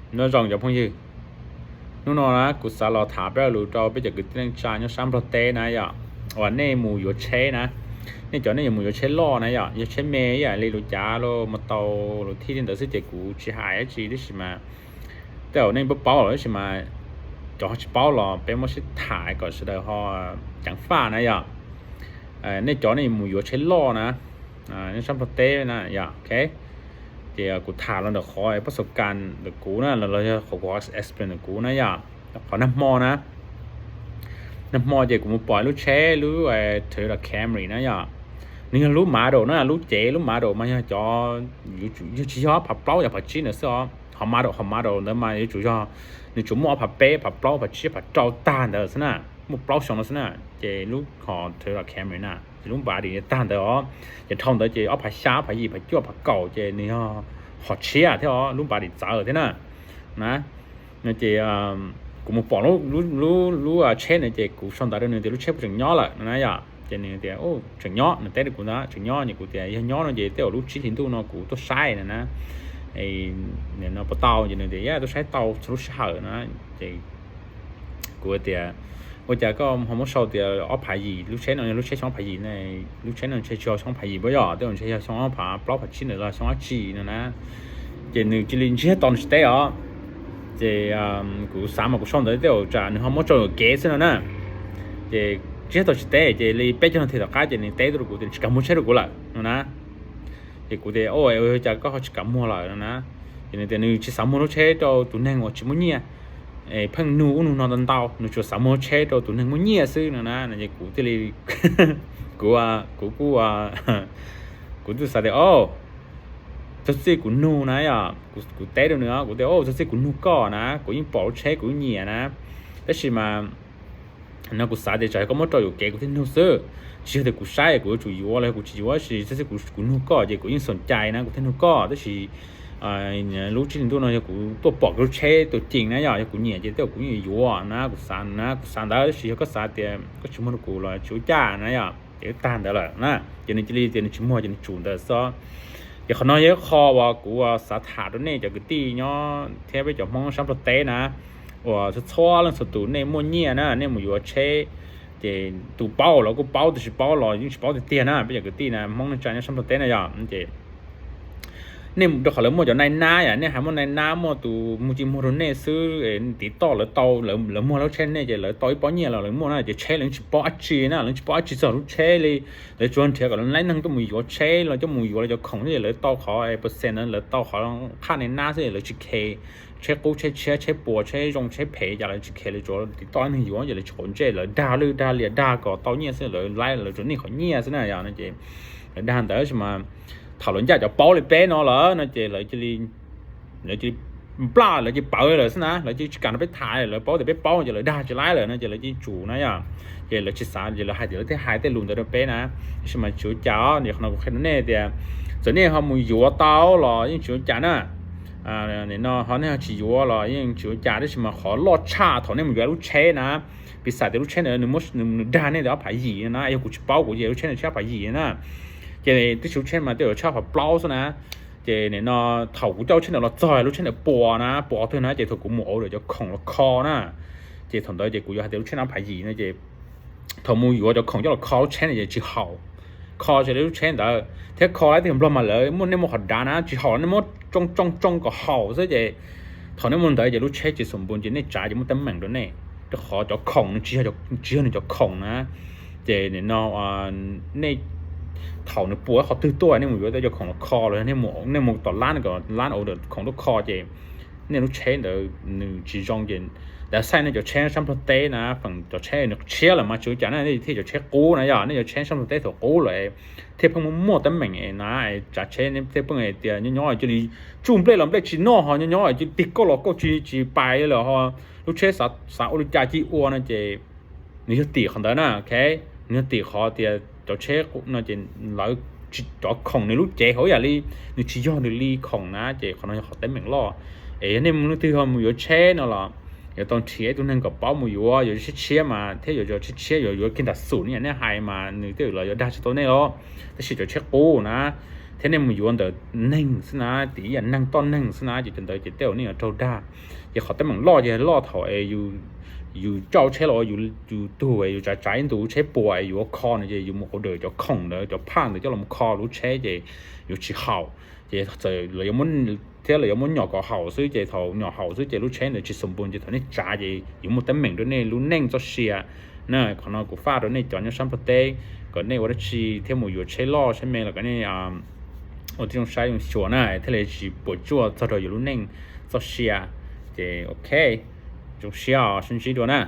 Nyob zoo cov phooj ywg, hnub no na kuv xav los tham peb lo lus rau peb cov kwv tij neej tsa nyob sab Nplog teb na yom, uas nej mus yuav tsheb na, nej cov nej yuav mus yuav tsheb loj na yom, yog tsheb me ib yam li lus cav los mas tau lus thij li ntawd xwb ces kuv tsis hais dab tsi tab sis mas tej zaum nej paub paub lawm tab sis mas cov ho tsis paub los peb muab sib tham kom sawv daws ho ceev faj na yom. Nej cov nej mus yuav tsheb loj na, nyob sab Nplog teb na yom, ok. Ces kuv tham los ntawm qhov pab xaus kas ntawm kuv na, los yog qhov kuv explain ntawm kuv na yom. Qhov nag hmo na, nag hmo ces kuv mus pom lub tsheb lub Toyota Camry na yom. Nws yog lub model na, lub cev lub model mas yog cov, yog tsis yog phav plaub yog phav tsib ntawd xwb os. Hom model, hom model ntawd mas yuav tsum yog, nws tsuas muaj ob phav peb, phav plaub, phav tsib, phav rau tag ntawd xwb na, muaj plaub xyoo no xwb na. Ces lub hom Toyota Camry na ces lub npav dim tag ntawd os. Ces dhau ntawd ces ob phav xya, ob phav yim, phav cuaj, phav kaum ces nws yog hom tshiab thiab os, lub npav dim txawv thiab na. Na, no ces kuv mus pom lub tsheb na ces kuv sau ntawv rau nws tias lub tsheb puas tseem nyob lawm no na yom. Ces nws tias tseem nyob, nws teb rau kuv ntag, tseem nyob. Ces kuv tias yog nyob no ces tej zaum lub tsib hlis ntuj no kuv tuaj saib no na, no puas tau? Ces nws tias yog tuaj saib tau txhua lub sij hawm na. Ces kuv tias ua cas koj ho muab sau tias ob phav yim, lub tsheb no yog lub tsheb xyoo ob phav yim ne, lub tsheb no ntshe tsis yog xyoo ob phav yim puas yog, tej zaum ntshe yog xyoo ob phav plaub, phav tsib ntawd los xyoo dab tsi no na. Ces nws cia li ntsiag to nws tsis teb os. Ces kuv xav mas kuv sau ntawv tej zaum tsam nws ho muab tso yuam kev xwb no na. Ces ntsiag to tsis teb, ces li peb caug nas this tom qab ces nws teb tuaj rau kuv tias nws tsis kam muag tsheb rau kuv lawm no na. Ces kuv tias ua cas koj ho tsis kam muag lawm no na. Ces nws tias nws tsis xav muag lub tsheb rau tus neeg uas tsis muaj nyiaj, pheej nug ub nug no ntau ntau, nws tsuas xav muag lub tsheb rau tus neeg muaj nyiaj xwb no na. Es kuv thiaj li, kuv, kuv kuj, kuv twb xav tias o, txog txij kuv nug na yom, kuv teb rau nws, kuv tias o, txog txij kuv nug koj na kuv yeej pom lub tsheb kuv yeej nyiam na, tab sis mas no kuv xav tias tsam koj muab rau yuam kev kuv thiaj nug xwb, tsis yog tias kuv saib kuv yuav tsum yuav los kuv tsis yuav, tab sis txog txij kuv nug koj ces kuv yeej xoom cai na kuv thiaj nug koj, tab sis lub tsib hlis ntuj no yog kuv tuaj pom kiag lub tsheb tus ceem na yom, yog kuv nyiam ces tej zaum kuv yeej yuav yuav na, kuv xav na, kuv xav ntawd, tab sis yog koj xav tias koj tsis muag rau kuv los tsis ua cas na yom, ces tag ntawd lawm na. Ces nws cia li tias nws tsis muag ces nws tsum ntawd xwb. Ces qhov no yog ib qho uas kuv xav tham rau nej cov kwv tij nyob thiab peb cov Hmoob sab Nplog teb na, uas txhua txhua leej txhua tus nej muaj nyiaj na nej mus yuav tsheb, ces tus paub los kuj paub, tus tsis paub los yeej tsis paub tiag tiag na, peb cov kwv tij na Hmoob neej tsa nyob sab Nplog teb na yom. Ces nej rau qhov lawv muaj cov nai nab yom, nej hais muaj nai nab muaj tus muag ci muag rau nej xwb, tiv toj lawv tau, lawv muag lub tsheb nej ces lawv tau ib pob nyiaj los lawv muaj na, ces tsheb lawv tsis paub dab tsi na, lawv tsis paub dab tsi txog lub tsheb li. Lawv tsuas nrhiav kom lawv laib neeg tuaj mus yuav tsheb los coj mus yuav lawv cov khoom xwb, lawv tau qhov percent na, lawv tau qhov qhaj nai nab xwb, lawv tsis khe tsheb qub tsheb tshiab tsheb puas tsheb zoo tsheb phem cas lawv tsis khe, lawv tsuas tiv toj neeg yuav ces lawv tsis quav ntsej, lawv dag lwj dag lias dag kom tau nyiaj xwb, lawv laib lawv tsuas nij qhov nyiaj xwb na yom. Ces lawv dag ntawd sis mas thaum lawv ncaj cov paub li peb no lawm no ces lawv cia li, lawv cia li nplaj, lawv cia li pawv lawm xwb na, lawv cia li tsis kam rau peb tham, lawv paub tias peb paub ces lawv dag tsis laib lawm no ces lав cia li tsum na yom. Ces lawv tsis xav ces lawv hais tias lawv thiaj hais tej lus ntawd rau peb na. Tab sis mas tsis ua cas os, qhov no kuv qhia rau nej tias txawm nej ho mus yuav tau los yeej tsis ua cas na. Nim no ho nej ho tsis yuav los yeej tsis ua cas, tab sis mas qhov loj tshaj thaum nej mus yuav lub tsheb na, piv xam tias lub tsheb ntawd nws dag nej tias ob phav yim na, yog kuv tsis paub kuv ces lub tsheb ntawd tsis ob phav yim na. Ces twb tsis lub tsheb mas tej zaum tsheb ob phav plaub xwb na. Ces nim no thaum kuv coj lub tsheb ntawd los txog lub tsheb ntawd puas na, puas qhov twg na, ces thaum kuv mus order cov khoom los kho na, ces thaum ntawd ces kuv yuav hais tias lub tsheb no ob phav yim no ces thaum mus yuav cov khoom coj los kho lub tsheb na ces tsis haum, kho tsis tau lub tsheb ntawd thiab kho lawm tej nplog mas lawv muaj, nej muaj qhov dav na tsis haum, nej muab tsoo tsoo tsoo kom haum xwb ces thaum nej muab ntawd ces lub tsheb tsis xum npu ces nej tsav ces muaj teeb meem rau nej, rau qhov cov khoom nws tsis yog, tsis yog nws cov khoom na. Ces nim no nej thaum nws puas qhov twg tuaj nej mus yuav tej cov khoom los kho los nej mus, nej mus tom lab kom lab order khoom tuaj kho ces nej lub tsheb ntawd nws tsis zoo ces, ntawd xaij nej cov tsheb sab Nplog teb na, feem cov tsheb nws tshiab lawm mas tsis ua cas na, nej thiaj cov tsheb qub na yom, nej cov tsheb sab Nplog teb thaum qub lawm thiaj pheej muaj muaj teeb meem na, tsav tsheb thiaj pheej tias nyob nyob cia li tsuj nplej los nplej tsis noj, ho nyob nyob cia li tig koj los koj tsis, tsis pais lawm ho lub tsheb xav ua li cas cia li ua no ces nws yog tim qhov ntawd na, ok. Nws yog tim qhov tias cov tsheb no ces lawv, cov khoom nws lub cev hauv ib yam li nws tsis yog nws li khoom na, ces qhov no yog qhov teeb meem loj. Es yog nej mus leej twg ho mus yuav tsheb no los yuav tau nrhiav ib tug neeg kom paub mus yuav, yuav tsheb tshiab mas thiab yuav cov tsheb tshiab yuav, yuav kiag nram xum no yom, nej hais mas nws tej zaum los yuav dag tsis tau nej los, tab sis cov tsheb qub na, thiab nej mus yuav ntawm neeg xwb na, tias ib yam neeg toj neeg xwb na, ces cov ntawd ces tej zaum nej yuav raug dag. Ces qhov teeb meem loj ces loj thaum es yus coj tsheb los ua yus tug es yus tsav tsav ib ntus tsheb puas es yus ua kho no ces yus mus order cov khoom ntawd cov phaj ntawd coj los kho lub tsheb ces yuav tsis haum. Ces txawm thiab lawv yuav muab nyom kom haum xwb ces thaum nyom haum xwb ces lub tsheb ntawd tsis xoo npoo ces thaum nej tsav ces yuav muaj teeb meem rau nej lub neej txoj sia na. Qhov no kuv faj rau nej cov nyob sab Nplog teb, kom nej ua dab tsi thiab mus yuav tsheb loj tsheb me los kom nej ua tib zoo saib zoo xyuas na, thiaj li tsis puas tsuaj txog rau yus lub neej txoj sia. Ces ok, zoo siab os, sib ntsib dua na.